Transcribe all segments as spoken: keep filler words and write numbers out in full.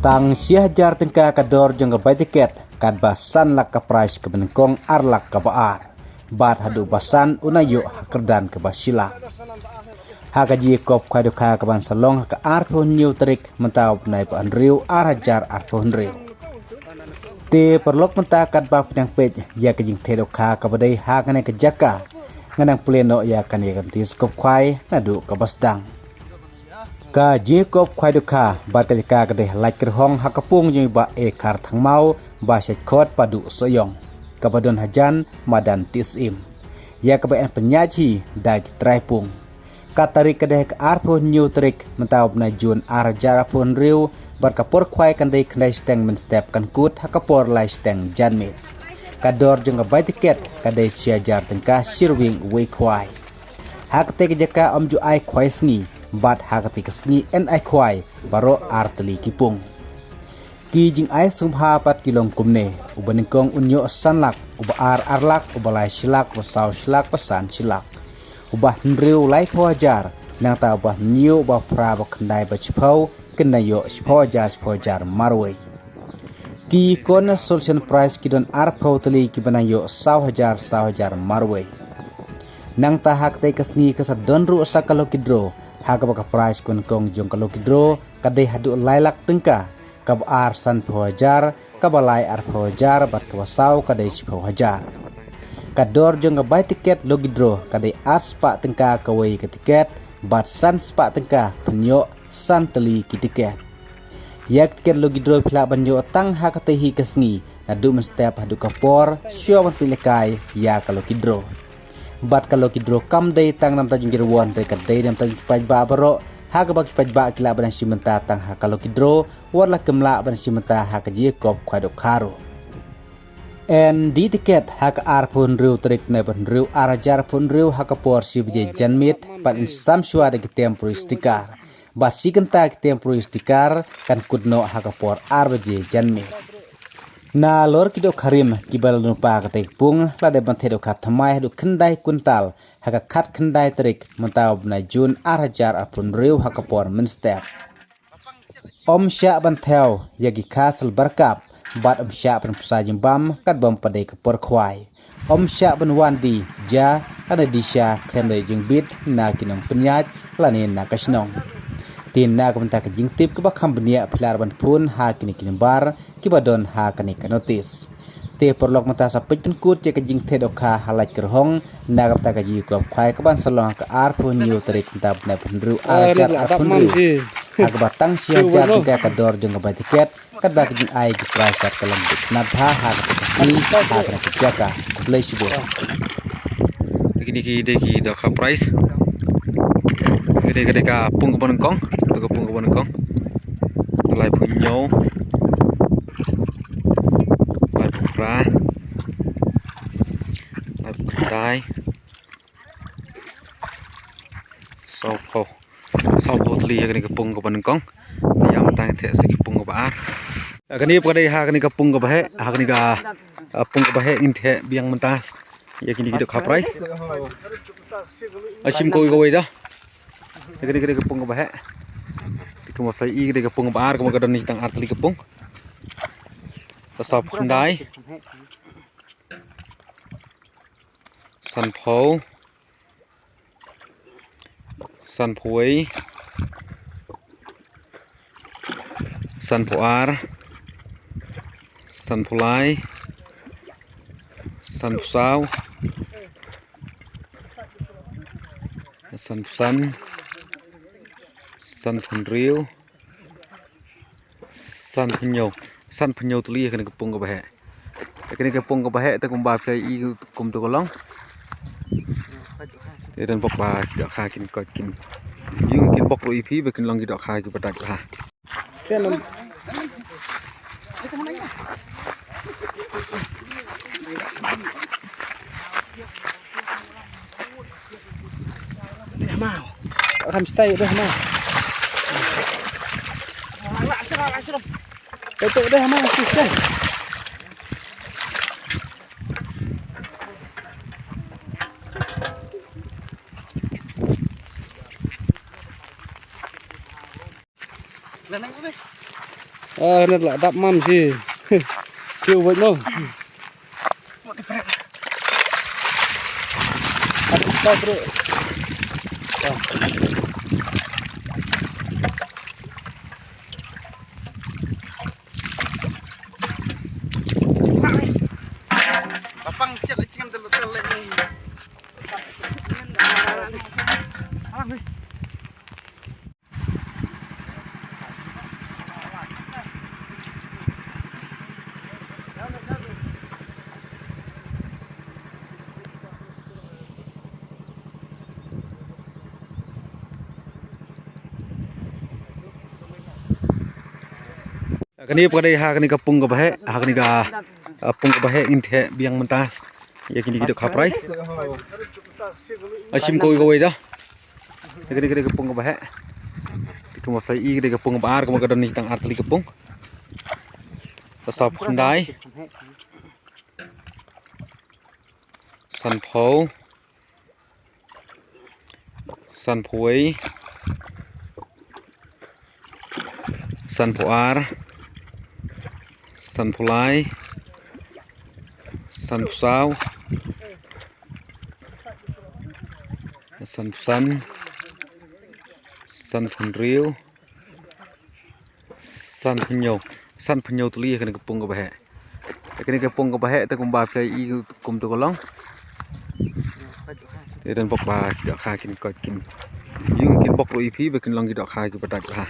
Tang shi hajar tyngka ka dor jong ka bai tiket, katba san lak ka prize kaba nyngkong, ar lak kaba ar. Bad haduh ba san u nang ïoh ha kyrdan kaba shi lak. Ha ka jingïakop khwai dohkha kaban sa long ha ka arphew hynñiew tarik mynta u bnai ba hynriew ar hajar arphew hynriew. Te paralok mynta katba pdiang peit ïa ka jingtheh dohkha kaba dei ha kane ka jaka, nga nang plie noh ïa kane ka jingïakop khwai naduh kaba sdang. Ka jingïakop khwai dohkha bad ka jaka ka dei ha Laitkyrhong ha ka pung jong i Bah Ekhar Thangmaw ba shait khot Paduh Sohiong, kaba don hajan madan Tisim, ïa kaba yn pynïaid hi da ki trai pung. Ka tarik ka dei ha ka arphew hynñiew tarik mynta u bnai Jun ar hajar arphew hynriew, bad ka por khwai kan dei khyndai shiteng mynstep, kan kut ha ka por lai shiteng janmiet. Ka dor jong ka bai tiket ka dei shi hajar tyngka shi rwiang uwei khwai. Ha katei ka jaka ym ju ai khwai sngi, bad ha katei ka sngi yn ai khwai baroh ar tylli ki pung. Ki jingai sngewbha pat ki long kumne: uba nyngkong un ïoh san lak, uba ar ar lak, uba lai shi lak, uba saw shi lak, uba san shi lak. Uba hynriew laiphew hajar, nangta uba hynñiew, uba phra, uba khyndai, uba shiphew, kin nang ïoh shiphew hajar shiphew hajar marwei. Ki consolation prize ki don arphew tylli kiba nang ïoh saw hajar saw hajar marwei. Nangta ha katei ka sngi ka sa don ruh sa ka lucky draw, ha kaba ka prize kaba nyngkong jong ka lucky draw ka dei haduh lai lak tyngka, kaba ar sanphew hajar, kaba lai arphew hajar, bad kaba saw ka dei shiphew hajar. Ka dor jong ka bai tiket lucky draw ka dei ar spah tyngka kawei ka tiket, bad san spah tyngka pynïoh san tylli ki tiket. Ïa ka tiket lucky draw phi lah ban ïoh tang ha katei hi ka sngi, naduh mynstep haduh ka por shuwa ban pynlehkai ïa ka lucky draw. Bad ka lucky draw kam dei tang na bynta jong ki rwon, hynrei ka dei na bynta jong ki paidbah baroh, ha kaba ki paidbah ki lah ban ïashim bynta tang ha ka lucky draw, wat la kim lah ban ïashim bynta ha ka jingïakop khwai dohkha ruh. Yn die tiket ha ka arphew hynriew tarik u bnai ba hynriew ar hajar arphew hynriew ha ka por shi baje janmiet, bad yn sam shuwa da ki temporary sticker. Bad shi kynta ki temporary sticker kan kut noh ha ka por ar baje janmiet. Nalor ki dohkha rim kiba la lypa ha katei ka pung la dep ban theh dohkha thymmai haduh khyndai kwintal ha ka khatkhyndai tarik mynta u bnai Jun ar hajar arphew hynriew ha ka por mynstep. Ym shah ban thew ïa ki kha silver cup, bad ym shah ban pynsa jingbam katba ym pat dei ka por khwai. Ym shah ban wan die ja lane die sha khlem da ïoh jingbit na ki nongpynïaid lane na ka shnong. Te na ka bynta ka jingtip kaba kham bniah phi lah ban phone ha kine ki nambar kiba don ha kane ka notice. Te paralok mynta sa peit pynkut ïa ka jingtheh dohkha ha Laitkyrhong na ka bynta ka jingïakop khwai kaban sa long ha ka arphew hynñiew tarik mynta u bnai ba hynriew ar hajar arphew hynriew. Ha kaba tang shi hajar tyngka ka dor jong ka bai tiket, katba ka jingai ki prize bad ka long bit nat bha ha kata ka sngi ha kata ka jaka. Khublei shibun. Kine ki dei ki dohkha prize. Kine ki dei ka pung kaba nyngkong, ka pung kaba nyngkong. Laiphew hynñiew, laiphew phra, laiphew khyndai, sawphew. Sawphew tylli ïa kane ka pung kaba nyngkong. Ïa mynta ngin theh sa ka pung kaba ar. Kane pat ka dei ha kane ka pung kaba heh, ha kane ka, ah, pung kaba heh ngin theh biang mynta ïa kine ki dohkha prize. Ai shim kawei kawei da. Ïa kane ka dei ka pung kaba heh. Te kumba phi i ka dei ka pung kaba ar, kumba ka don ni tang ar tylli ka pung. Sawphew khyndai. Sanphew. Sanphew wei. Sanphew ar. Sanphew lai. Sanphew saw. Sanphew san. Sanphew hynriew. Sanphew hynñiew. Sanphew hynñiew tylli ïa kane ka pung kaba heh. Ïa kane ka pung kaba heh te kumba phi i kumto ka long. Te don bok ba ki dohkha kin koit kin. Ïa kin bok ruh ïa phi ba kin long ki dohkha kiba dait bha. Deh mau. Akan stay deh mau. Deh mau, stay. Ah, net la dap mam si. Siu bait mo. Ap, stop, bro. Lapang chet, chem tel tel. Kane pat ka dei ha kane ka pung kaba heh, ha kane ka, ah, pung kaba heh ngin theh biang mynta ïa kine ki dohkha prize. Shim kawei kawei da. Kane, kane ka pung kaba heh. Te kumba phi i, kane ka pung kaba ar, kumba ka don ne tang ar tylli ka pung. Ka sawphew khyndai. Sanphew. Sanphew wei. Sanphew ar. Sanphew lai. Sanphew saw. Sanphew san. Sanphew hynriew. Sanphew hynñiew. Sanphew hynñiew tylli ha kane ka pung kaba heh. Kane ka pung kaba heh te kumba phi i kumto ka long. Te don bok ba ki dohkha kin koit kin. Ïoh kin bok ruh ïa phi ba kin long ki dohkha kiba dait bha.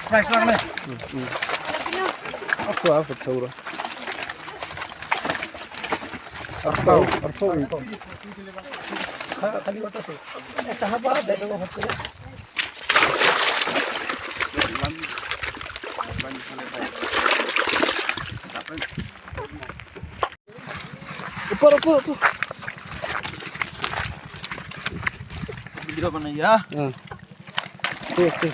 Prize lang ne. Arphew, arphew. ऊपर, ऊपर, ऊपर। Video banaiye. हाँ। Stay, stay।